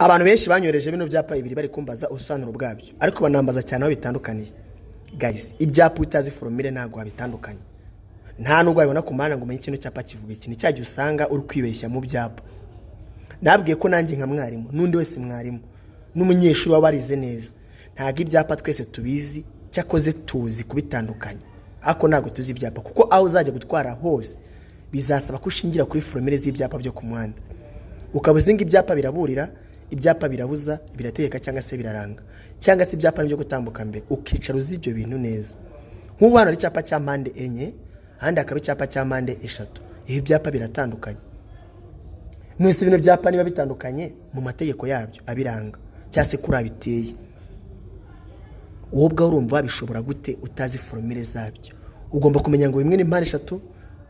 Abantu benshi banyohereje bino byapa bibiri bari kumbaza ubusobanuro bwabyo, ariko banambaza cyane aho bitandukaniye. Guys, ibyapa utazi formule ntabwo wabitandukanya, nta nubwo wabibona ku muhanda ngo umenye kino cyapa kivuga iki. Ni cya gihe usanga uri kwibeshya mu byapa. Nabwiye ko nanjye nka mwarimu, n'undi wese mwarimu, n'umunyeshuri waba warize neza, ntabwo ibyapa twese tubizi. Cyakoze tuzi kubitandukanya, ariko ntabwo tuzi ibyapa, kuko aho uzajya gutwara hose bizasaba ko ushingira kuri formule z'ibyapa byo ku muhanda, ukaba uzi ngo ibyapa biraburira, ibyapa birabuza, birategeka cyangwa se biraranga, cyangwa se ibyapa byo gutambuka mbere, ukicara uzi ibyo bintu neza. Nk'ubu hano hari icyapa cya mpande enye, ahandi hakaba icyapa cya mpande eshatu. Ibi byapa biratandukanye. Mwese bino byapa niba bitandukanye mu mategeko yabyo abiranga cyangwa se kuri biteye, wowe ubwawe urumva bishobora gute utazi formule zabyo? Ugomba kumenya ngo bimwe ni mpande eshatu,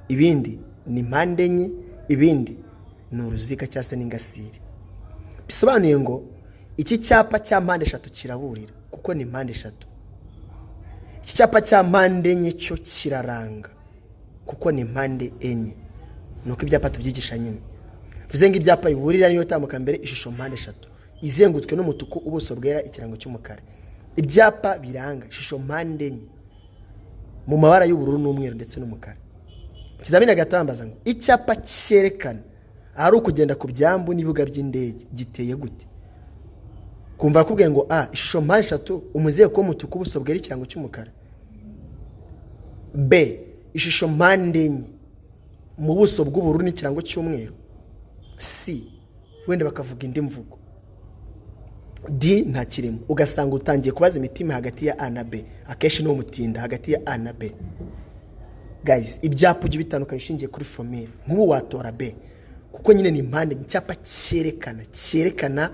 ibindi ni mpande enye, ibindi ni uruziga cyangwa se n'ingasire. Bisobanuye ngo iki cyapa cya mpande eshatu kiraburira kuko ni mpande eshatu, iki cyapa cya mpande enye cyo kiraranga kuko ni mpande enye. Ni uko ibyapa tubyigisha nyine. Bivuze ngo ibyapa biburira niyo tambuka mbere, ishusho mpande eshatu izengurutswe n'umutuku, ubuso bwera, ikirango cy'umukara. Ibyapa biranga, ishusho mpande enye mu mabara y'ubururu n'umweru ndetse n'umukara. Ikizamini agatambaza ngo icyapa cyerekana ahari ukugenda ku byambu n'ibibuga by'indege giteye gute? Kumva akubwiye ngo a, ishusho mpande eshatu, umuzenguruko w'umutuku, ubuso bwera, ikirango cy'umukara; b, ishusho mpande enye mu buso bw'ubururu n'ikirango cy'umweru; c, wenda bakavuga indi mvugo; d, nta kirimo. Ugasanga utangiye kubaza imitima hagati ya a na b. Akenshi ni umutinda hagati ya a na b. Guys, ibyapa ujya bitandukanye ushingiye kuri formule. Nk'ubu watora b kuko nyine ni impande, icyapa cyerekana